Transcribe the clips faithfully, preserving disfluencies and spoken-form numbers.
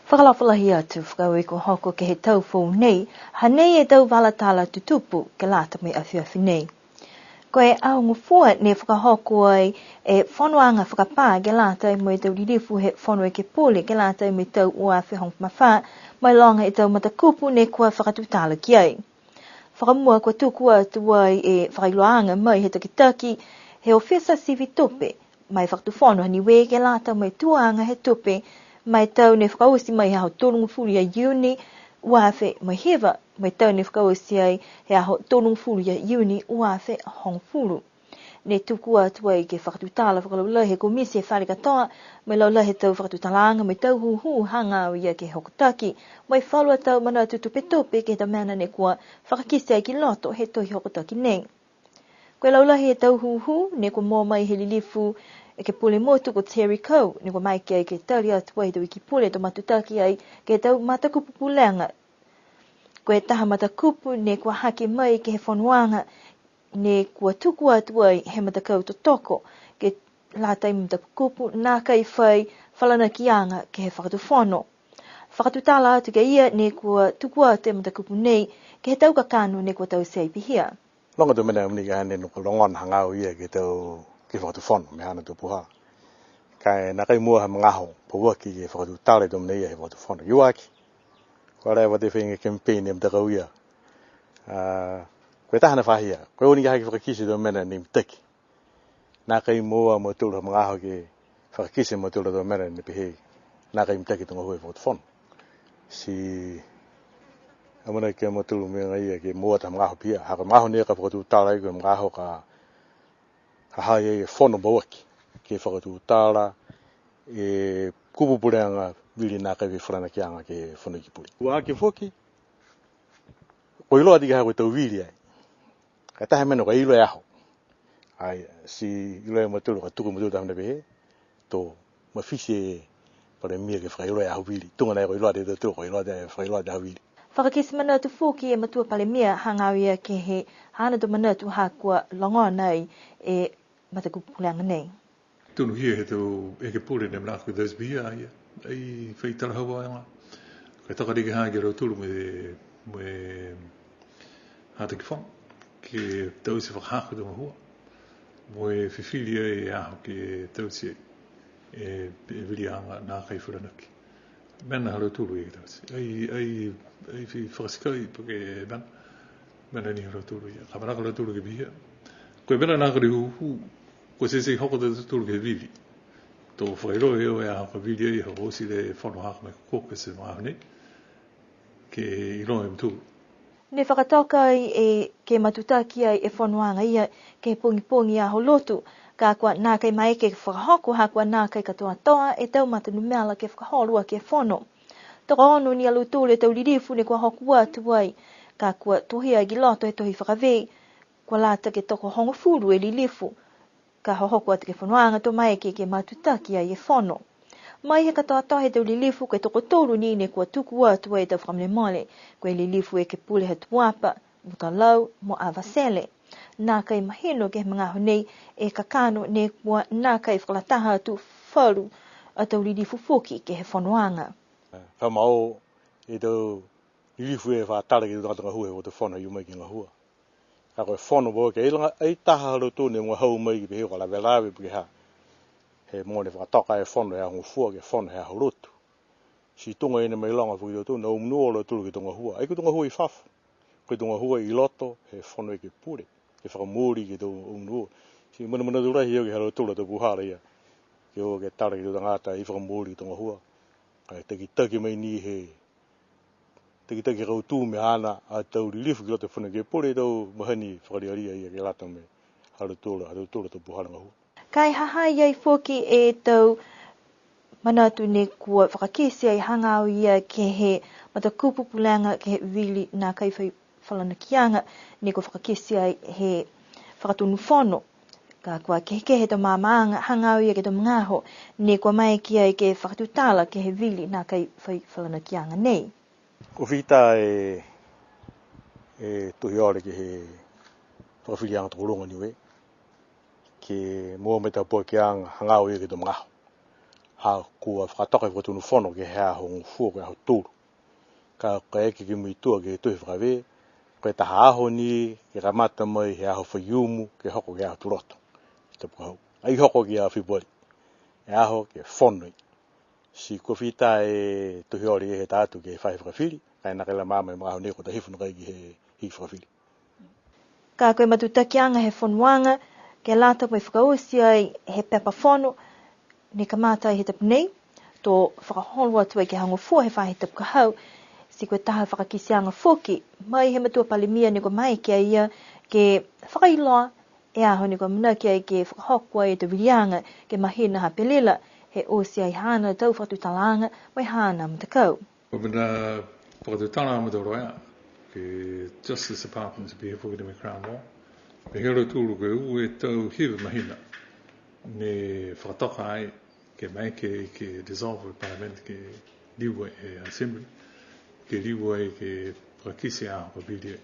Fakaalofa lahi atu, fakaaue kua hoko ke he tau foou nei, ha nei e tau vala tala tutupu ke lata mo e afiafi nei. Ko e aho Gofua ne fakahoko ai e fonoaga fakapā ke lata mo e tau lilifu he Fono Ekepule ke lata mo e tau ua afe hogofulu ma fā, mo e loga e tau matakupu ne kua fakatutala ki ai. Fakamua kua tuku atu ai e fakailoaaga mai he takitaki he ofisa sivi tupe ma e Fakatufono ha Niue ke lata mo e tuaga he tupe ma e tau ne fakaoti mai he aho tolugofulu ia Iuni ua afe mo e hiva, mo e tau ne fakaoti ai he aho tolugofulu ia Iuni ua afe hogofulu. Ne tuku atu ai ke fakatutala fakalaulahi he komiti e fale katoa, mo e laulahi he tau fakatutalaaga mo e tau hūhū hagaao ia ke he hokotaki, mo e falu a tau manatu tupetupe ke he tau mena ne kua fakakite ai ki loto he tohi hokotaki nei. Ko e laulahi he tau hūhū, ne kua moua mai he lilifu Ekepule Motu ko Terry Coe, ne kua maeke ai ke tali atu ai he tau Iki Pule to matutaki ai ke he tau matakupu pulega. Ko e taha matakupu ne kua hake mai ke he fonoaga, ne kua tuku atu ai he matakau totoko, ke lata mo e matakupu nākai fai falanakiaga ke he Fakatufono. Fakatutala atu ki a ia ne kua tuku atu e matakupu nei ke he tau kakano ne kua taute ai pihia. Loga e tau mena mogonei ka hane ne kua logona hagaao ia ke he tau, ke he Fakatufono mo e haana tau puhala. Ka e nākai moua ha magaaho pauaki ke fakatutala e tau mena ia he Fakatufono. Ioaki, kua leva e faiga campaign e matakau ia. A, ko e taha ni e faahi ia, ko e oni ka hake fakakite e tau mena ne mitaki. Nākai moua e mautolu ha magaaho ke fakakite e mautolu e tau mena ne pehē nākai mitaki e tau gahua he Fakatufono. Ti amanaki a mautolu mena ia ke moua taha magaaho pihia. Ha ko e magaaho nei ka fakatutala ai, ko e magaaho ka ha ha i ai e fono pauaki ke fakatutala e kupu pulega vili nākai fai falanakiaga ke he Fono Ekepule. Ua hake foki, kua iloa tika ha ko e tau vili ai. Ka e taha mena kua iloa e aho. Ai, ti iloa e mautolu ka tuku e mautolu taha mena pehē, to mafiti e Palemia ke fakailoa e aho vili. Tuga nai kua iloa e tautolu, kua iloa e, fakailoa e aho vili. Fakakite manatu foki e Matua Palemia hagaao ia ke he haana tau manatu ha kua logona ai e matakupu pulega nei. Tonuhia he tau ekepule ne manako ke taute pihia a ia. Ai fai talahauaga. Ka e toka ni ke he ha ke he lautolu mo e, mo e hataki fono. Ke taute fakahako e tau gahua. Mo e fifili ai e aho ke taute ai e, e viliaga nākai falanaki. Mena ha lautolu ia ke taute. Ai, ai, ai fai fakasikai po ke mena. Mena ni ha lautolu ia. Ka manako a lautolu ke pihia. Ko e mena nākai hūhū, kua teitei hoko a tautolu ke he vili. To fakailoa e au e aho ka vili ai, ha ko e oti e fono ha ko e ko ke he magaaho nei. Ke iloa e mautolu. Ne fakatoka ai e, ke matutaki ai e fonoaga ia ke he pogipogi Aho Lotu, ka kua nākai maeke ke fakahoko ha kua nākai katoatoa e tau matanumela ke fakaholo aki e fono. Tokoono ni a lautolu e tau lilifu ne kua hoko atu ai, ka kua tohia ai ki loto he tohi fakavē, kua lata ke tokohogofulu e lilifu ka hohoko atu ke he fonoaga to maeke ke matutaki ai e fono. Mai he katoatoa he tau lilifu, ko e tokotolu ni ne kua tuku atu ai e tau fakamolemole, ko e lilifu Ekepule ha Tuapa, Mutalau mo Avatele. Nākai mahino ke he magaaho nei e kakano ne kua nākai fakalataha atu falu a tau lilifu foki ke he fonoaga. Fakamau e tau lilifu e fakatala ke he tau tagata gahua he Fakatufono ha i ai mai ke gahua. Ka ko e fono pauaki, ai laga, ai taha ha lautolu ne magaaho mai ke pehē kua lavelave po ke ha. He mogo ne fakatoka e fono he Aho Gofua ke fono he Aho Lotu. Ti tuga e ne mailoga foki e lautolu, ne omonuo a lautolu ke he tau gahua. Ai ko e tau gahua i fafo. Ko e tau gahua i loto he Fono Ekepule ke fakamooli ke he tau omonuo. Ti manamanatu lahi au ke he ha lautolu a tau puhala ia. Ke o ke tala ke he tau tagata ai fakamooli ke he tau gahua. Ka e takitaki mai ni he takitaki kautū mo e haana a tau lilifu ki loto he Fono Ekepule, tau mahani fakalialia ia ke lata mo e ha lautolu, ha lautolu a tau puhala gahua. Ka e ha ha i ai foki e tau manatu ne kua fakakite ai hagaao ia ke he matakupu pulega ke he vili nākai fai falanakiaga, ne kua fakakite ai he Fakatonu Fono. Ka kua kehekehe e tau maamaaga hagaao ia ke he tau magaaho ne kua maeke ai ke fakatutala ke he vili nākai fai falanakiaga nei. Kua fita e, e tohi ole ke he fakafiliaga tokoluga Niue, ke moua mai e tau puakiaga hagaao ia ke he tau magaaho. Ha kua fakatoka e Fakatonu Fono ke he aho Gofua, ko e aho tolu. Ka, ka eke ke muitua ke he tohi fakavē, ko e taha aho ni ke kamata mai he aho Faiumu, ke hoko ke he aho Tuloto. Tapu ka hau. Ai hoko ke he aho Fepuali. E aho ke fono ai. Ti kua fita e tohi ole he ta atu ke he faahi fakafili, ka e nākai la maama e magaaho nei kua ta hifo nakai ke he hiki fakafili. Ka ko e matutakiaga he fonoaga, ke lata mo e fakaoti ai he pepa fono, ne kamata ai he tapu nei, to fakaholo atu ai ke he aho Gofua he faahi tapu ka hau, ti ko e taha fakakiteaga foki, mai he matua Palemia ne kua maeke a ia ke fakailoa e aho ne kua amanaki ai ke fakahoko ai e tau viliaga ke he mahina ha Apelila, he oti ai haana tau fakatutalaaga mo e haana matakau. Ko e mena fakatutala a mautolu ia, ke Justice Department, pihia foki ni mo e Crown Law. Pehē a lautolu ko e ua e tau hiva mahina ne fakatoka ai, ke maeke ke dissolve e Parliament, ke liu e Assembly, ke liu ai ke fakakite e aho ka vili ai.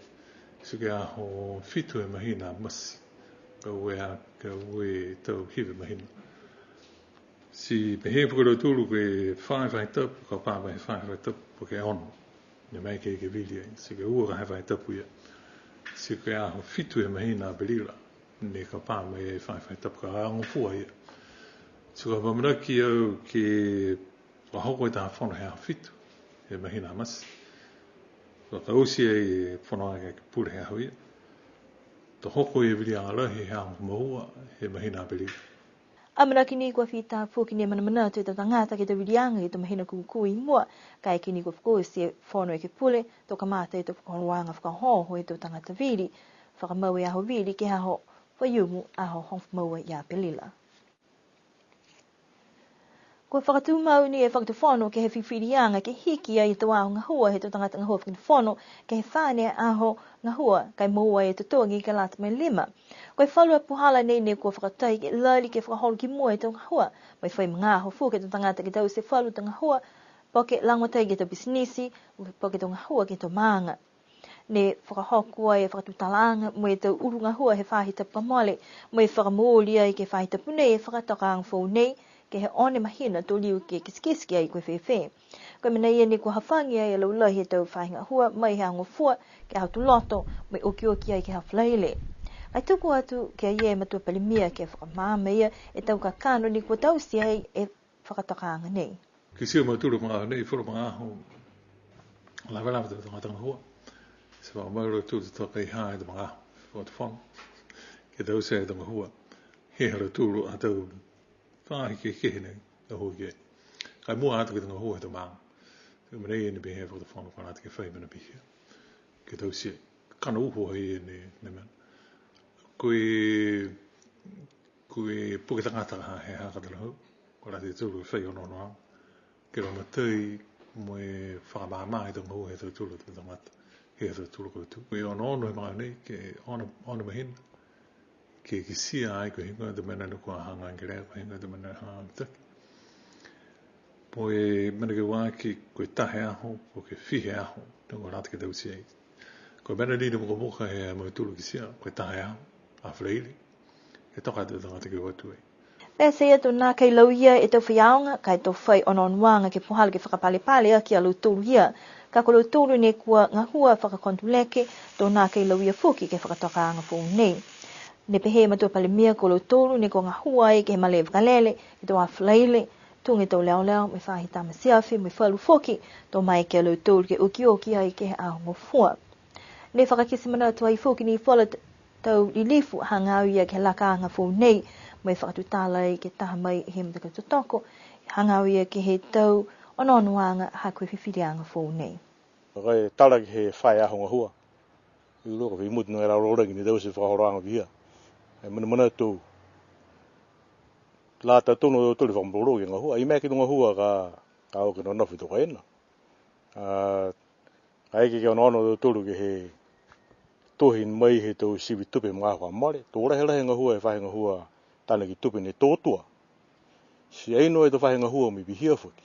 Ti ko e aho fitu he mahina Mati, ka ua, ka ua e tau hiva mahina. Ti pehē foki a lautolu ko e fā e faahi tapu, ka pā mai he fā e faahi tapu, po ke ono. Ne maeke ke vili ai, ti ko e ua ka he faahi tapu ia. Ti ko e aho fitu he mahina Apelila, ne ka pā mai he fā e faahi tapu ka Aho Gofua ia. Ti kua amanaki au ke fakahoko e taha fono he aho fitu, he mahina Mati. Kua taute ai e fonoaga ke pule he aho ia. To hoko e viliaga lahi he aho Gofua, he mahina Apelila. Amanaki ni kua fita foki ni e manamanatu e tau tagata ke he tau viliaga ke he tau mahina kukū i mua, kaeke ni kua fakaoti e Fono Ekepule, to kamata e tau fakaholoaga fakaohooho he tau tagata vili, fakamau e aho vili ke he aho Faiumu, aho hogofulu ma ua ia Apelila. Kua fakatumau ni e Fakatufono ke he fifiliaga ke hiki ai e tau aho gahua he tau tagata gahua Fakatufono, ke he fā ni e aho gahua, ka e moua e totogi ke lata mo e lima. Ko e falu a puhala nei ne kua fakatatai ke lali ke fakaholo ki mua e tau gahua, mo e fai magaaho foki e tau tagata ke taute falu tau gahua, po ke lagomatai ke he tau pisinisi, po ke tau gahua ke he tau maaga. Ne fakahoko ai e fakatutalaaga mo e tau ulu gahua he faahi tapu kua mole, mo e fakamooli ai ke he faahi tapu nei e fakatokaaga foou nei, ke he ono e mahina to liu ke kitekite ai ko e fēfē. Ko e mena ia ne kua hafagi ai e laulahi he tau faahi gahua mai he Aho Gofua ke he Aho Tuloto, mo e okioki ai ke he Aho Falaile. Ka e tuku atu ki a ia e Matua Palemia ke fakamaama e ia e tau kakano ne kua taute ai e fakatokaaga nei. Kitia e mautolu magaaho nei, falu magaaho, lavelave e tau tagata gahua. Ti fakamau a lautolu to kaihā e tau magaaho, Fakatufono, ke taute e tau gahua. He ha lautolu a tau faahi kehekehe ne gahua ki ai. Ka e mua atu ke he tau gahua he tau maaga. Ko e mena ia ne pehē e Fakatufono kua lata ke fai mena pihia. Ke taute. Kakano uho he ne, ne mena. Ko e, ko e puke tagata ha, he ha ka talahau. Kua lata e tautolu ke fai onoonoaga. Ke lagomatai mo e fakamaama e tau gahua he tautolu a tau tagata. He ha tautolu a kautū. Ko e onoono he magaaho nei, ke ono, ono mahina. Ke kitia ai ko e heigoa e tau mena ne kua hagaao ke lea, ko e heigoa e tau mena hagaao mitaki. Mo e mena ke ua aki, ko e taha e aho, po ke fiha e aho, ne kua lata ke taute ai. Ko e mena ni ne mukamuka he ha mautolu kitia, ko e taha e aho, Aho Falaile, ke toka atu e tau tagata ke o atu ai. Pete ia to nākai lauia e tau faiaoga, ka e to fai onoonoaga ke he puhala ke fakapalepale aki a lautolu ia. Ka ko lautolu ne kua gahua fakakonotuleke, to nākai lauia foki ke he fakatokaaga foou nei. Ne pehē e Matua Palemia ko lautolu ne kua gahua ai ke he malē vakalele, ke he tau Aho Falaile, tuga e tau leoleo, mo e faahi tamate afi, mo e falu foki, to maeke a lautolu ke okioki ai ke he Aho Gofua. Ne fakakite manatu ai foki ni falu a t-, tau lilifu hagaao ia ke he lakaaga foou nei, mo e fakatutala ai ke he taha mai he matakau totoko, hagaao ia ke he tau onoonoaga ha ko e fifiliaga foou nei. Ka e tala ke he fā e aho gahua. I lua ka fai mutu nā e lalolagi ne taute e fakaholoaga pihia. E manamanatu. Lata tonu a tautolu fakamalolō ke gahua. Ai maeke ke gahua ka, ka o ke nonofo i tau kaina. A, kaeke ke onoono a tautolu ke he tohi mai he tau sivi tupe he magaaho kua mole. To lahilahi e gahua, e faahi gahua tanaki tupe ne tō tua. Ti ai noa e tau faahi gahua mo e pihia foki.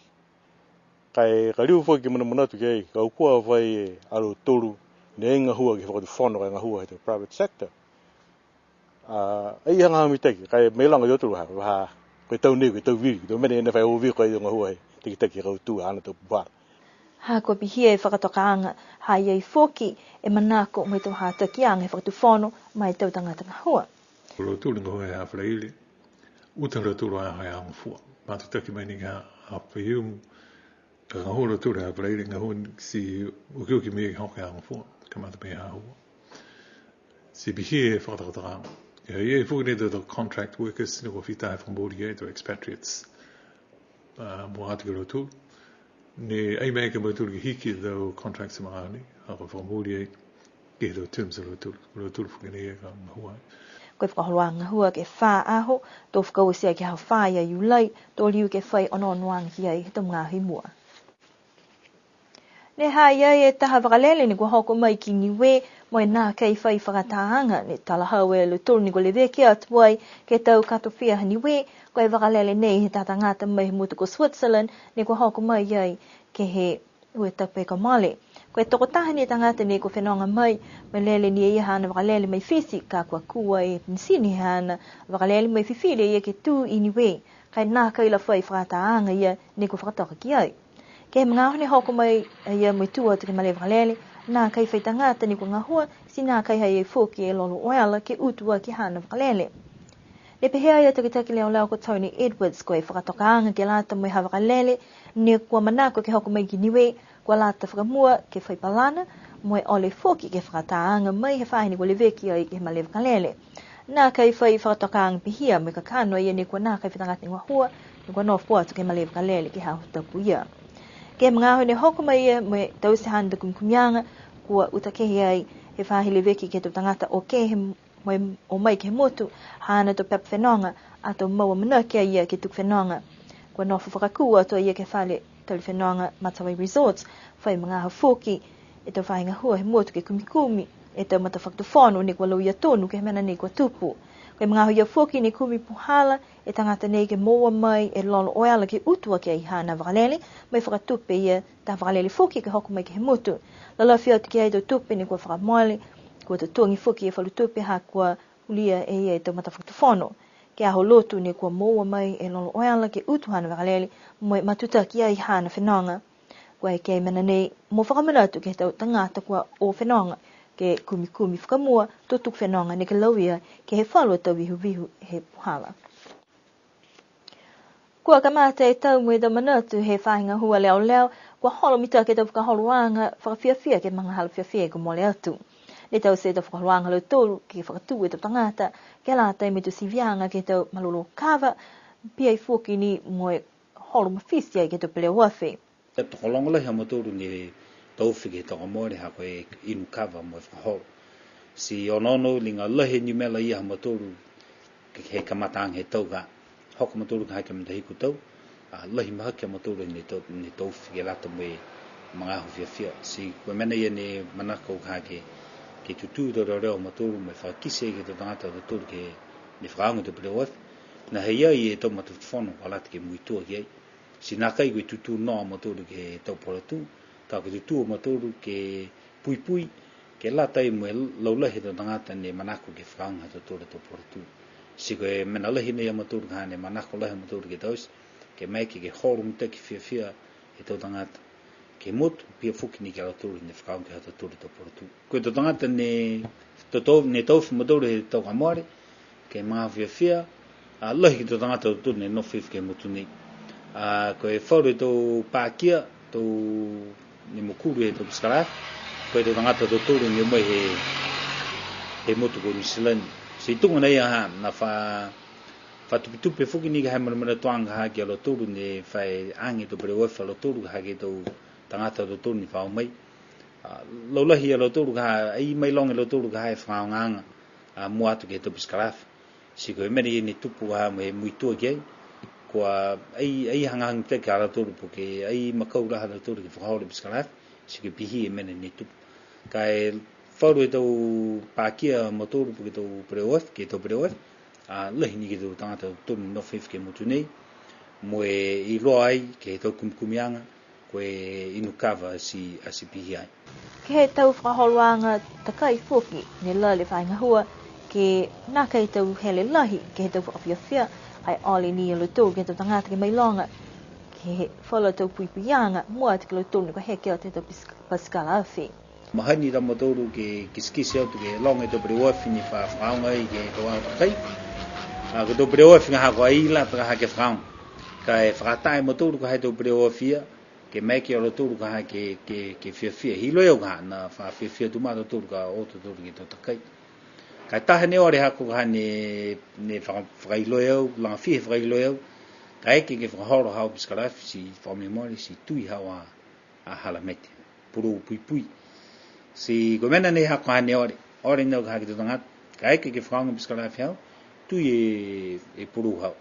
Ka e ka liu foki ke manamanatu ki ai, ka kua fai a lautolu, ne ai gahua ke he fakatufono ka e gahua he tau private sector. A, ai hagaao mitaki, ka e mailoga e tautolu ha, ha, Ko e tau nei, ko e tau vili, ko e tau mena ne fai o vili ko e gahua he takitaki kautū haana tau puhala. Ha kua pihia e fakatokaaga, ha i ai foki e manako mo e tau hatakiaga he fakatufono ma e tau tagata gahua. Ko lautolu gahua he Falaile, uta lautolu a he Aho Gofua. Matutaki mai ni ha, ha Faiumu, ka gahua lautolu he Falaile, gahua ti okioki mai hoko he Aho Gofua, kamata mai he Aho Gofua. Ti pihia e fakatokatokaaga. Ia, ia foki ni e tau contract workers, ne kua fita he fakamooli ai, tau expatriates. A, mua atu ki a lautolu. Ne ai maeke a mautolu ke hiki e tau contracts he magaaho nei, ha kua fakamooli ai ke he tau terms a lautolu. Ko lautolu foki nei ka gahua ai. Ko e fakaholoaga gahua ke fā aho, to fakaoti ai ke he aho fā ia Iulai, to liu ke fai onoonoaga ki ai he tau magaaho i mua. Ne ha i ai e taha vakalele ne kua hoko mai ki Niue, mo e nākai fai fakatāaga, ne talahau e lautolu ne kua leveki atu ai ke he tau katofia ha Niue, ko e vakalele nei he taha tagata mai he motu ko Switzerland, ne kua hoko mai ai ke he ua e tapu ka mole. Ko e tokotaha ni e tagata ne kua fenoga mai, mo e lele ni e ia haana vakalele mai Fisi, ka kua kū e penisini haana vakalele mo e fifili e ia ke tū i Niue, ka e nākai la fai fakatāaga ia ne kua fakatoka ki ai. Ke he magaaho ne hoko mai a ia mo e tū atu ke he malē vakalele, nākai fai tagata ne kua gahua, ti nākai ha i ai foki e lolo oela ke utu aki haana vakalele. Ne pehē e takitaki leoleo ko Tony Edwards, ko e fakatokaaga ke lata mo e ha vakalele ne kua manako ke hoko mai ki Niue, kua lata fakamua ke fai palana, mo e ole foki ke fakatāaga mai he faahi ne kua leveki ai ke he malē vakalele. Nākai fai fakatokaaga pihia mo e kakano a ia ne kua nākai fai tagata ne gahua, ne kua nofo atu ke he malē vakalele ke he aho tapu ia. Ke he magaaho ne hoko mai ia mo e taute haana tau kumikumiaga, kua uta kehe ai he faahi leveki ke he tau tagata o ke he mo e o mai ke he motu, haana tau pepa fenoga, ato mau amanaki a ia ke tuku fenoga. Kua nofo fakakū atu a ia ke he fale tali fenoga Matavai Resort, fai magaaho foki e tau faahi gahua he motu ke kumikumi e tau matafakatufono ne kua lauia tonu ke he mena nei kua tupu. Ko e magaaho ia foki ne kumi puhala e tagata nei ke moua mai e lolo oela ke utu aki ai haana vakalele, mo e fakatupe e ia taha vakalele foki ke hoko mai ke he motu. Lalafi atu ki ai e tau tupe ne kua fakamole, kua totogi foki e falu tupe ha kua ulia e ia e tau matafakatufono. Ke he aho Lotu ne kua moua mai e lolo oela ke utu haana vakalele, mo e matutaki ai haana fenoga. Kua eke e mena nei mo fakamanatu ke he tau tagata kua o fenoga, ke kumikumi fakamua, to tuku fenoga neke lauia ke he falu a tau vihuvihu he puhala. Kua kamata e tau mo e tau manatu he faahi gahua leoleo, kua holo mitaki e tau fakaholoaga fakafiafia ke he magahala fiafia kua mole atu. Ne taute e tau fakaholoaga ha lautolu ke fakatū e tau tagata, ke lata mo e tau siviaga ke he tau malolō kava, pihia foki ni mo e holo mafiti ai ke he tau peleoafi. Tokologa lahi ha mautolu ne taofi ke he tau kua mole ha ko e inu kava mo e fakaholo. Ti onoono liga lahi e numela ia ha mautolu ke he kamataaga he tau ka. Hoko a mautolu ka hake matahiku tau, a, lahi mahaki a mautolu ne tau, ne taofi ke lata mo e magaaho fiafia. Ti ko e mena ia ne manako ka hake, ke tutū tau leoleo ha mautolu mo e fakakite ke he tau tagata ha tautolu ke ne fakaaoga e tau peleoafi. Ne ha i ai e tau matafakatufono kua lata ke muitua ki ai. Ti nākai ko e tutū noa a mautolu ke he tau puhala tū, ka ko e tutū a mautolu ke puipui, ke lata mo e laulahi he tau tagata ne manako ke fakaaoga ha tautolu a tau puhala tū. Ti ko e mena lahi nei a mautolu ka ne manako lahi a mautolu ke taute, ke maeke ke holo mitaki fiafia e tau tagata ke he motu, pihia foki ni ki a lautolu ne fakaaoga ke he ha tautolu a tau puhala tū. Ko e tau tagata ne, to, to, ne taofi a mautolu he tau kua mole, ke he magaaho fiafia, a, lahi ke he tau tagata ha tautolu ne nofo hifo ke he motu nei. A, ko e falu he tau pakia, tau ne mokulu he tau pasikala, ko e tau tagata ha tautolu ne o mai he, he motu ko New Zealand. Ti tuga nei a ha, ne fa, fa tupetupe foki ni ka ha e manamanatuaga ha ki a lautolu ne fa e age e tau peleoafi ha lautolu ka ha ke he tau tagata ha tautolu ne fa o mai. A, laulahi a lautolu ka ha, ai mailoga e lautolu ka ha e fakaaogaaga, a, mua atu ke he tau pasikala. Ti ko e mena ia ne tupu ha mo e muitua ki ai. Kua ai, ai hagahaga mitaki a lautolu po ke ai makaukau a lautolu ke fakaholo e pasikala. Ti ko e pihia e mena ne tupu. Ka e falu he tau pakia ha mautolu po ke tau peleoafi, ke he tau peleoafi. A, lahi ni ke he tau tagata ha tautolu ne nofo hifo ke he motu nei. Mo e iloa ai ke he tau kumikumiaga, ko e inu kava ti, a, ti pihia ai. Ke he tau fakaholoaga takai foki, ne lali e faahi gahua ke nākai tau hele lahi ke he tau fakafiafia, Ai ole ni a lautolu ke he tau tagata ke mailoga ke he falu a tau puipuiaga, mua atu ki a lautolu ne kua heke atu he tau pis-, pasikala afi. Mahani a mautolu ke kitekite atu ke loga e tau peleoafi ne fa fakaaoga ai ke he tau aho takai. A, ko e tau peleoafi ha ko e ai lata ka ha ke fakaaoga. Ka e fakaatā e mautolu ka ha e tau peleoafi ia, ke maeke a lautolu ka ha ke, ke, ke fiafia. Iloa au ka ha ne fa fiafia tumau a tautolu ka o tautolu ke he tau takai. Ka e taha ne ole haaku ka ha ne, ne faka-, fakailoa au, laga fiha e fakailoa au, kaeke ke fakaholo haau a pisikalafi ti fakamemori ti tui haau a, a halameti. Pulou puipui. Ti ko e mena nei haaku ka ha ne ole, ole ni au ka ha ke he tau tagata, kaeke ke fakaaoga e pisikalafi haau, tui e, e pulou haau.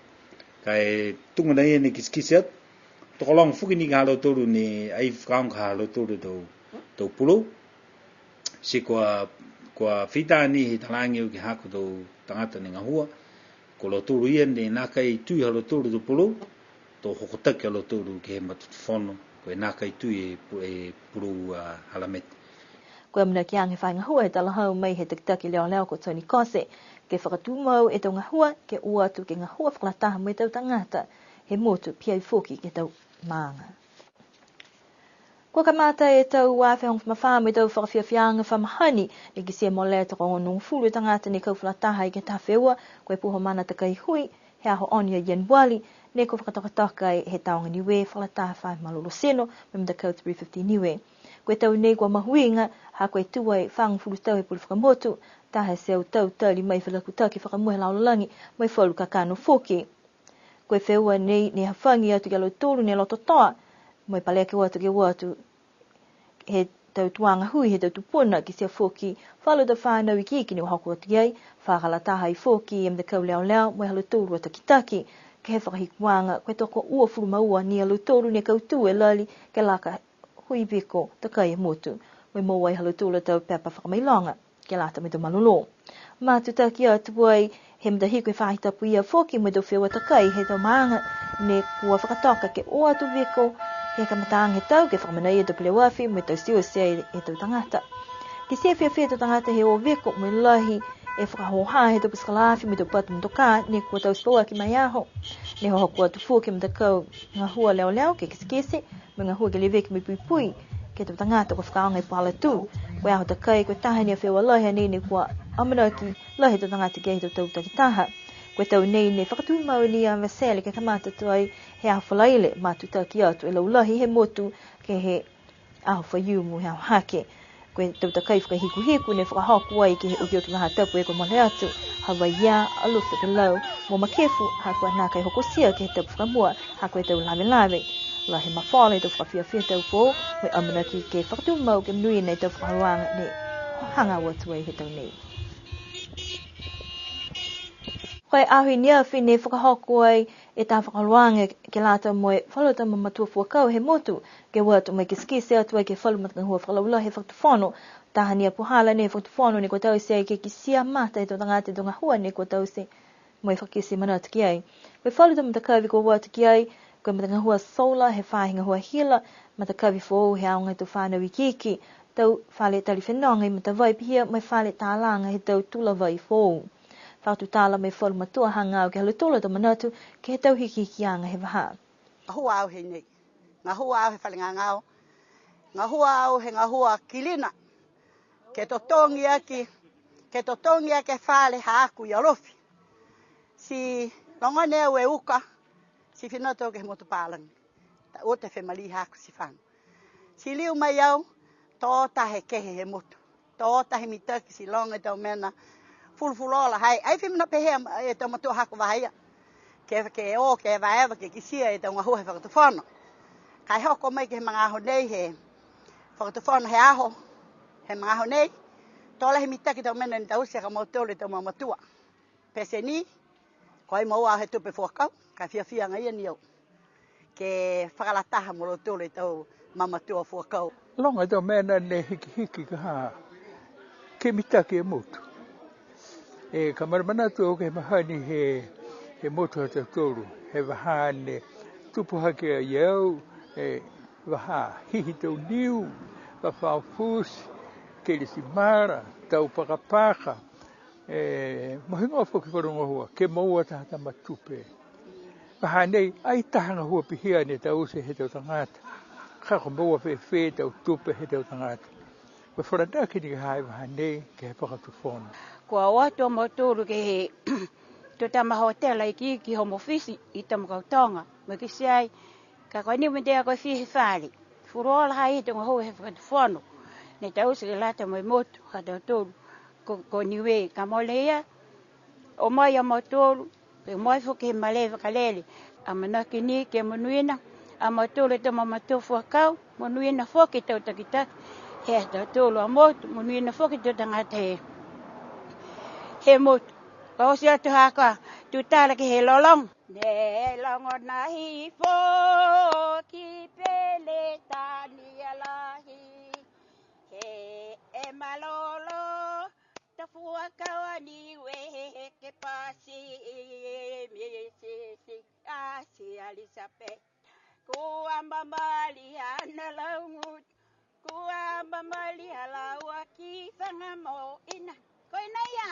Ka e tuga ni ia ne kitekite atu, tokologa foki ni ka ha lautolu ne ai fakaaoga ka ha lautolu tau, tau pulou. Ti kua, kua fita ni he talaage au ke he haaku tau tagata ne gahua. Ko lautolu ia ne nākai tui ha lautolu tau pulou, to hokotaki a lautolu ke he matatufono, ko e nākai tui e pu-, e pulou, a, halameti. Ko e amanakiaga he faahi gahua he talahau mai he takitaki leoleo ko Tony Kose, ke fakatumau e tau gahua, ke o atu ke gahua fakalataha mo e tau tagata he motu pihia foki ke he tau maaga. Kua kamata e tau ua afe hogofulu ma fā mo e tau fakafiafiaaga fa mahani, ne kitia e mole e tokoonogofulu e tagata ne kau fakalataha ai ke he taha feua, ko e puha mana takai hui, he aho ono ia Ianuali, ne kua fakatokatoka ai he Tāoga Niue fakalataha faahi malolō tino, mo e matakau three fifty Niue. Ko e tau nei kua mahuiga, ha ko e tū ai fagofulu tau he pule fakamotu, taha e teau tau tali mai e felakutaki fakamua he lalolagi, mo e falu kakano foki. Ko e feua nei ne hafagi atu ki a lautolu ne lototoa, mo e paleko atu ke o atu he tau tuaga hui he tau tupuna, kitia foki falu tau fanau ikiiki ne hoko atu ki ai, fakalataha ai foki e matakau leoleo mo e ha lautolu a takitaki, ke he fakahikuaga, ko e tokouafulu ma ua ni a lautolu ne kautū e lali, ke laka hui viko takai e motu, mo e moua ai ha lautolu a tau pepa fakamailoga ke lata mo e tau malolō. Matutaki atu ai he matahiku he faahi tapu ia foki mo e tau feua takai he tau maaga, ne kua fakatoka ke o atu viko he kamataaga he tau ke fakamanaia e tau peleoafi mo e tau tiute ai e tau tagata. Kitia e fiafia he tau tagata he o viko mo e lahi e fakahōhā he tau pasikala afi mo e tau patu motokā ne kua taute pauaki ma e aho. Ne hohoko atu foki e matakau gahua leoleo ke kitekite, mo e gahua ke leveki mo e puipui ke he tau tagata kua fakaaoga e puhala tū. Ko e aho takai, ko e taha ni a feua lahi a nei ne kua amanaki lahi e tau tagata ke he tau tau takitaha. Ko e tau nei ne fakatumau ni a Veseli ke kamata tuai he aho Falaile, matutaki atu e laulahi he motu ke he aho Faiumu he aho hake. Ko e tau takai fakahikuhiku ne fakahoko ai ke he okioki faahi tapu kua mole atu, ha Vaiea, Alofi Tokelau, mo Makefu, ha kua nākai hokotia ke he tapu fakamua, ha ko e tau lavelave. Lahi e mafola he tau fakafiafia he tau foou, mo e amanaki ke fakatumau ke monuina e tau fakaholoaga ne hagaao atu ai he tau nei. Ko e aho i ne afi ne fakahoko ai e taha fakaholoaga ke lata mo e falu tau mamatua fuakau he motu, ke o atu mo e kitekite atu ai ke he falu matagahua fakalaulahi he fakatufono. Taha ni a puhala nei he fakatufono ne kua taute ai ke kitia mata he tau tagata e tau gahua ne kua taute mo e fakakite manatu ki ai. Ko e falu tau matakavi kua o atu ki ai, ko e matagahua solar he faahi gahua hila, matakavi foou he aoga he tau fanau ikiiki, tau fale tali fenoga i Matavai pihia mo e fale talaga he tau tula vai foou. Fakatutala mo e falu matua hagaao ke he ha lautolu a tau manatu ke he tau hikihikiaga he vahā. Gahua au he nei. Gahua au he fale gagao. Gahua au he gahua kilina. Ke totogi aki, ke totogi aki e fale haaku i Alofi. Ti logona au e uka, ti fina atu ke he motu palagi. Tau ota e family haaku ti fano. Ti liu mai au, to taha e kehe he motu. To taha e mitaki ti loga e tau mena fulufuluola ha i ai. Ai fai mena pehē e tau matua haaku vahā ia. Ke, ke o, ke evaeva, ke kitia e tau gahua he fakatufono. Ka e hoko mai ke he magaaho nei he fakatufono he aho, he magaaho nei. To lahi e mitaki e tau mena ne taute aki e mautolu e tau mamatua. Pete ni, ko ai moua he tupe fuakau, ka e fiafia agaia ni au ke fakalataha mo lautolu e tau mamatua fuakau. Loga e tau mena ne hikihiki ka ha ke mitaki e motu. E, ka manamanatu au ke he mahani he, he motu ha tautolu, he vahā ne tupu hake ai au, e, vahā hihi tau niu, vahā futi, kelesimala, tau pakapaka, e, mo e heigoa foki falu gahua, ke moua taha tama tupe. Vahā nei, ai taha gahua pihia ne taute he tau tagata. Ka ko e moua fēfē e tau tupe he tau tagata. Ko e falanaki ni ke he vahā nei, ke he fakatufono. Kua o atu a mautolu ke he tau tama hotela ikiiki, home office i Tamakautoga. Mo e kitia ai, ka ko e niu mea ko e fiha e fale. Fulu ola ha i he tau gahua he fakatufono. Ne taute ke lata mo e motu, ha tautolu. Ko, ko Niue, ka mole ia, o mai a mautolu, ke o mai foki he malē vakalele. Amanaki ni ke monuina a mautolu e tau mamatua fuakau, monuina foki e tau takitaki he ha tautolu a motu, monuina foki e tau tagata he, he motu. Ka oti atu ha kua tutala ke he lologo. Ne logo nai foki Peletania lahi, he e malolo, ta fuakau a Niue ke pasi, Misisi, a si Elizabeth. Kua mamali ana laugutu, kua mamali a laua ki Fagamoina. Ko e nai a.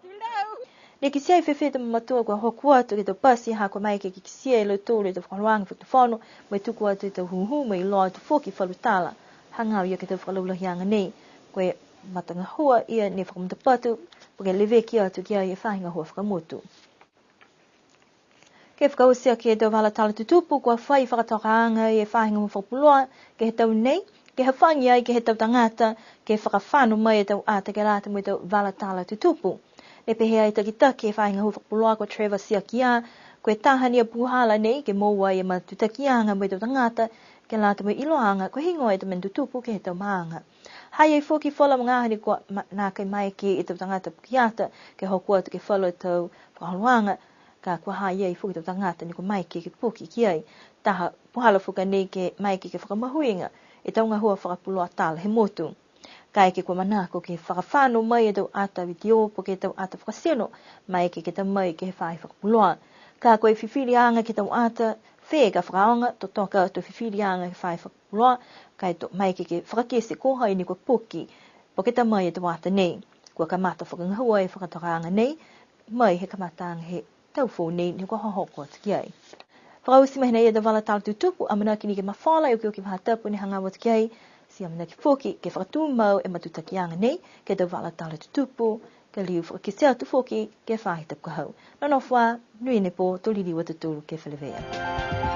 Tulou. Ne kitia e fēfē e tau mamatua kua hoko atu ke he tau pasi, ha kua maeke ke kitia e lautolu e tau fakaholoaga fakatufono, mo e tuku atu e tau hūhū, mo e iloa atu foki falu tala. Hagaao ia ke he tau fakalaulahiaga nei. Ko e matagahua ia ne fakamatapatu, po ke leveki atu ki ai e faahi gahua fakamotu. Ke fakaoti aki e tau vala tala tutupu, kua fai fakatokaaga e faahi gahua fakapuloa ke he tau nei, ke hafagi ai ke he tau tagata, ke fakafano mai e tau ata ke lata mo e tau vala tala tutupu. Ne pehē ai e takitaki he faahi gahua fakapuloa ko Trevor Siakia, ko e taha ni a puhala nei ke moua ai e matutakiaga mo e tau tagata, ke lata mo e iloaaga, ko e heigoa e tau mena tutupu ke he tau maaga. Ha i ai foki falu magaaho ne kua ma-, nākai maeke e tau tagata pukeata ke hoko atu ke he falu tau fakaholoaga, ka kua ha i ai foki e tau tagata ne kua maeke ke puke ki ai. Taha puhala foki nei ke maeke ke fakamahuiga e tau gahua fakapuloa tala he motu. Kaeke kua manako ke fakafano mai e tau ata vitiō po ke tau ata fakatino, maeke ke ta mai ke he faahi fakapuloa. Ka ko e fifiliaga ke he tau ata, fē ka fakaaoga, totoka atu e fifiliaga ke he faahi fakapuloa. Puloa, ka e to maeke ke fakakite ko hai ni kua puke, po ke ta mai e tau ata nei. Kua kamata fakagahua e fakatokaaga nei, mai he kamataaga he tau foou nei ne kua hohoko atu ki ai. Fakaoti mai nei e tau vala tala tutupu, amanaki ni ke mafola e okioki faahi tapu ne hagaao atu ki ai, ti amanaki foki ke fakatumau e matutakiaga nei, ke he tau vala tala tutupu, ka liu fakakite atu foki ke he faahi tapu ka hau. Nonofo ā, monuina e pō, to liliu a tautolu ke feleveia.